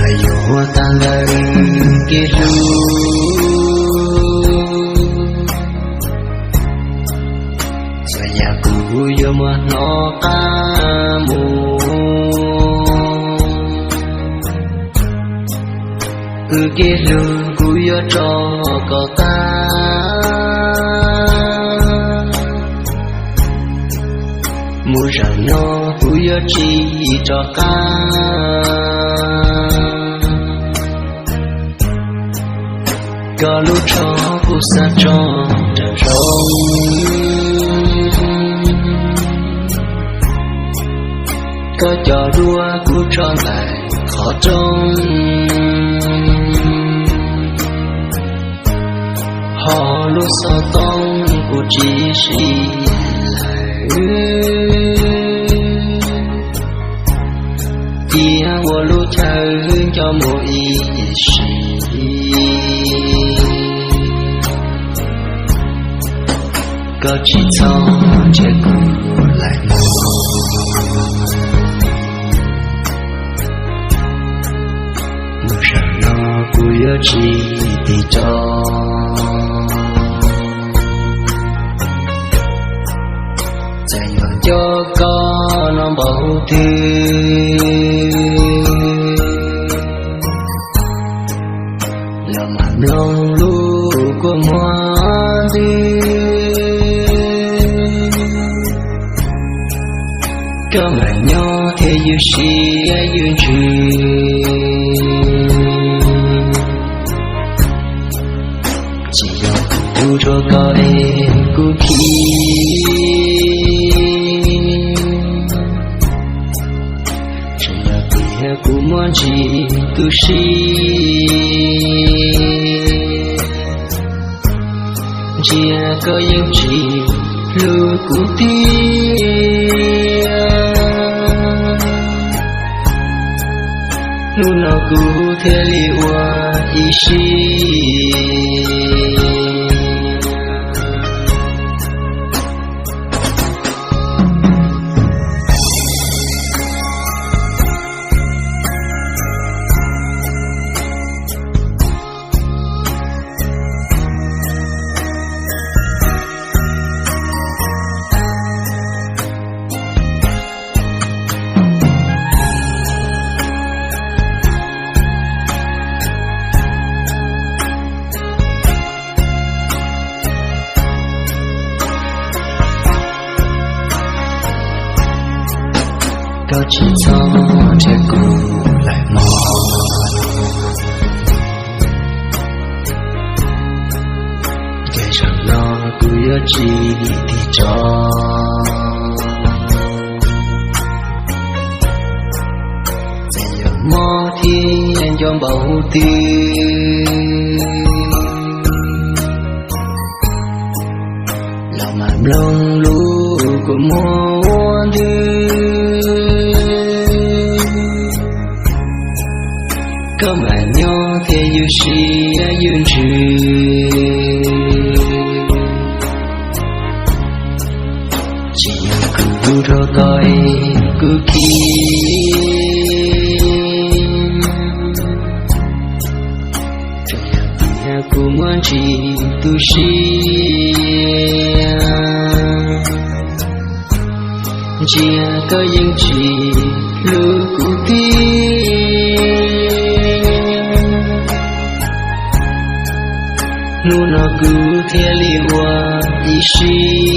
Yuav ua tag ntawm kev hlub, txhua yam kuv yuav muab hnov qab mus. Wb kev hlub kuv yuav rau kom tag, mus zaum no kuv yuav tsis rov qab. Koj lub tsho kuv xav tso nram zoov, koj cov duab kuv tso ntawm qhov rooj, ho lub xov tooj kuv tsis siv lawm, cia ua lub chaw nco mus ib sim. Koj tsis txhob nrhiav kuv lawm mog, mus zaum no kuv yuav tsis tig rov. Txawm yog nco koj no npaum twg los mam mloog lub kua muag ntws. Koj mam nyob thiab ywj siab ywj ntsws, tsis yog kuv rau koj es kuv khib, tsuas yog tias kuv muaj ntsis tu siab, ntsia koj yeej tsis hlub kuv tiag. Hnub no kuv thiaj li ua ib sim. Koj tsis txhob nrhiav kuv lawm mog, ces zaum no kuv yuav tsis tig rov. Txawm yog mob thiab nco npaum twg los mam mloog lub kua muag ntws. Koj mam nyob thiab ywj siab ywj ntsws, tsis yog kuv hlub rau koj es kuv khib, tsuas yog tias kuv muaj ntsis tu siab, ntsia koj yeej tsis hlub kuv tiag. Hnub no kuv thiaj li ua ib sim.